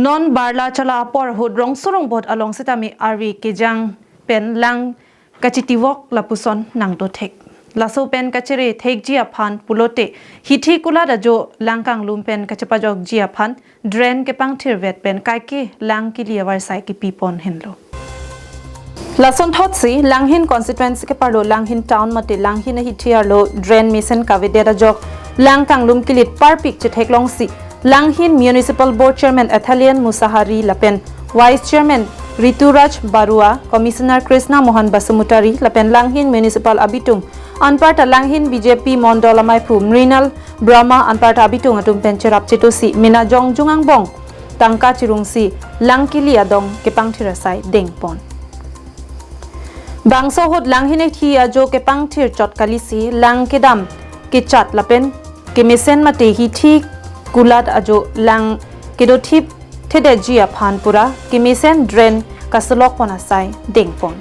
Non barla chala por hud rong sorong bot along sitami ari kejang pen lang kachitiwok lapuson nang do thek laso pen kachere thek jia phan pulote hithi kula da jo langkang lum pen kachapajok jia phan drain ke pang thir vet pen kai ke lang ki liawar sai ki pipon henlo lason thot si Langhin constituency ke parlo Langhin town mate Langhin hithi arlo drain mission kavede da jok langkang lum kilit parpik che theklong si Langhin Municipal Board Chairman Athalian Musahari Lapen, Vice Chairman Rituraj Barua, Commissioner Krishna Mohan Basumutari Lapen Langhin Municipal Abitung, Anparta Langhin BJP Mondol Amaipu Mrinal Brahma Anparta Abitung atum pencherap chetosi Mina Jong Jungang Bong Tangka Chirungsi Langkili Adong Kepang Thirasai Dengpon. Bangso hot Langhin thi ajo Kepang Thir Chotkalisi Langkedam Kechat Lapen Kemesen mate hi thi kulat ajo lang kedothip thede jia phanpura kimisen drain kaslok ponasai dengpon.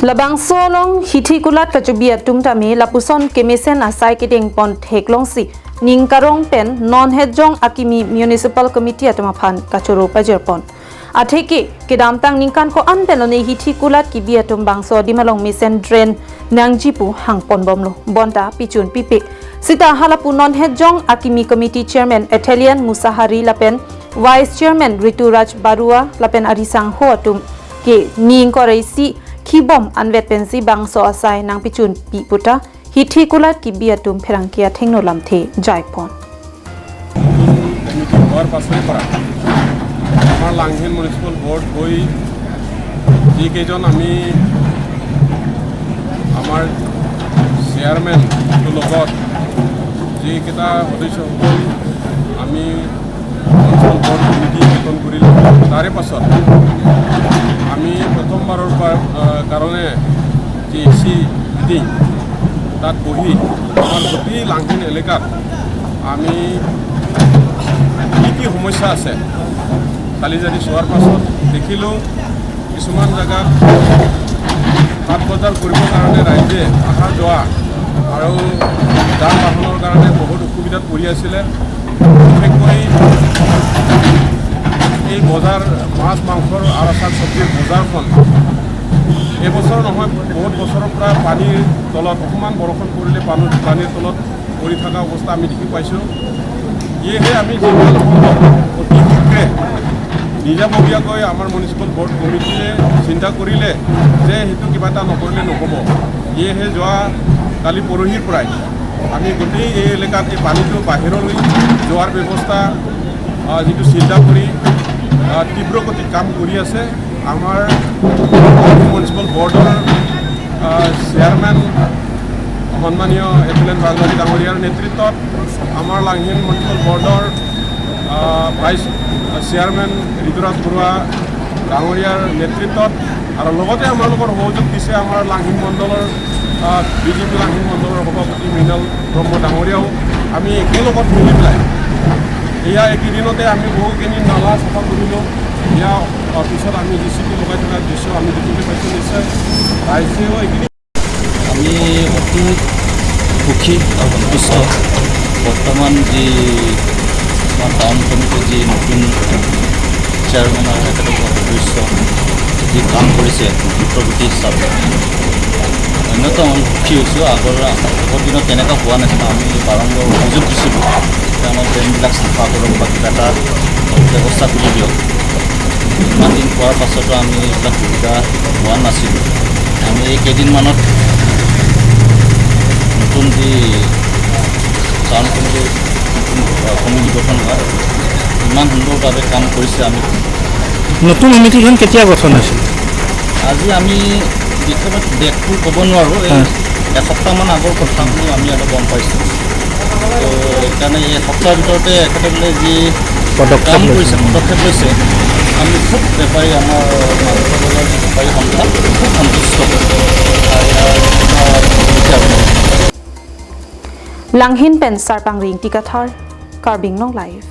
Labang solong hithi kulat kachubia tumtami lapuson kemisen asai kedengpon theklong si ningkarong pen non hejong akimi municipal committee atma phan kachuro pajerpon. Atheke kedamtang ningkan ko an pelone hithi kulat ki biatum bangso dimalong misen drain nangjipu hangpon bomlo bonta pichun pipe sita halapu non hejong akimi committee chairman Athalian Musahari Lapen, vice chairman Rituraj Barua Lapen arisang ho atum ke ning korai si khibom anvet pensi bangso asai nang pichun piputa hithi kulat ki biatum pherangkia thengno lamthe jaipon. আমাৰ Langhin municipal board হৈ যিকেইজন আমি আমাৰ চেয়াৰমেনটোৰ লগত যিকেইটা সদস্যসকল আমি municipal board committee গঠন কৰিলোঁ, তাৰে পাছত আমি প্ৰথমবাৰৰ কাৰণে যি এ চি মিটিং তাত বহি আমাৰ গোটেই লাংহিন এলেকাত আমি কি কি সমস্যা আছে চালি জাৰি চোৱাৰ পাছত দেখিলোঁ কিছুমান জেগাত হাট বজাৰ কৰিবৰ কাৰণে ৰাইজে অহা যোৱা আৰু যান বাহনৰ কাৰণে বহুত অসুবিধাত পৰি আছিলে। বিশেষকৈ এই বজাৰ মাছ মাংসৰ আৰু শাক চব্জিৰ বজাৰখন এইবছৰ নহয় বহুত বছৰৰ পৰা পানীৰ তলত অকণমান বৰষুণ পৰিলে পানীৰ তলত পৰি থকা অৱস্থা আমি দেখি পাইছোঁ। সেয়েহে আমি যিমান সম্ভৱ অতি শীঘ্ৰে নিজাববীয়াকৈ আমাৰ মিউনিচিপাল বৰ্ড কমিটিয়ে চিন্তা কৰিলে যে সেইটো কিবা এটা নকৰিলে নহ'ব। সেয়েহে যোৱা কালি পৰহিৰ পৰাই আমি গোটেই এই এলেকাত এই পানীটো বাহিৰলৈ যোৱাৰ ব্যৱস্থা যিটো চিন্তা কৰি তীব্ৰ গতিত কাম কৰি আছে। আমাৰ মিউনিচিপাল বৰ্ডৰ চেয়াৰমেন সন্মানীয় এথলেন বাগবাৰী ডাঙৰীয়াৰ নেতৃত্বত আমাৰ লাংহিন মিউনিচিপাল বৰ্ডৰ ভাইচ চেয়াৰমেন ঋতুৰাজ বৰুৱা ডাঙৰীয়াৰ নেতৃত্বত আৰু লগতে আমাৰ লগত সহযোগ দিছে আমাৰ লাংহিন মণ্ডলৰ বিজেপি লাংহিন মণ্ডলৰ সভাপতি মৃণাল ব্ৰহ্ম ডাঙৰীয়াও। আমি একেলগত মিলি পেলাই এয়া এইকেইদিনতে আমি বহুখিনি নালা চাফা কৰিলোঁ। ইয়াৰ পিছত আমি জি চি পি লগাই থকা দৃশ্য আমি দেখিবলৈ পাইছোঁ। নিশ্চয় ৰাইজেও এইখিনি আমি অতি সুখী আৰু সন্তুষ্ট। বৰ্তমান যি আমাৰ টাউন কমিটিৰ যি নতুন চেয়াৰমেন আৰু তেখেতৰ সদস্য যি কাম কৰিছে দ্ৰুতগতি হিচাপে অন্যতম আমি সুখী হৈছোঁ। আগৰ দিনত তেনেকুৱা হোৱা নাছিলে, আমি বাৰম্বাৰ অভিযোগ দিছিলোঁ যে আমাৰ ড্ৰেইনবিলাক চাফা কৰক বা কিবা এটা ব্যৱস্থা কৰি দিয়ক। ইমান দিন পোৱাৰ পাছতো আমি এইবিলাক সুবিধা হোৱা নাছিলোঁ। আমি এই কেইদিনমানত নতুন যি টাউন কমিটিৰ নতুন কমিটি গঠন হোৱা ইমান সুন্দৰভাৱে কাম কৰিছে। আমি নতুন সমিতিখন কেতিয়া গঠন হৈছিল? আজি আমি বিশেষ ডেটটো ক'ব নোৱাৰোঁ, এই এসপ্তাহমান আগৰ কথা বুলি আমি আৰু গম পাইছোঁ। তো সেইকাৰণে এই এসপ্তাহৰ ভিতৰতে এখেতে বোলে যি কাম কৰিছে, পদক্ষেপ লৈছে, আমি খুব বেপাৰী আমাৰ মাংস বজাৰ যি বেপাৰী সন্থা খুব সন্তুষ্ট। Langhin pen sarpang ring tikathar karbing nong live.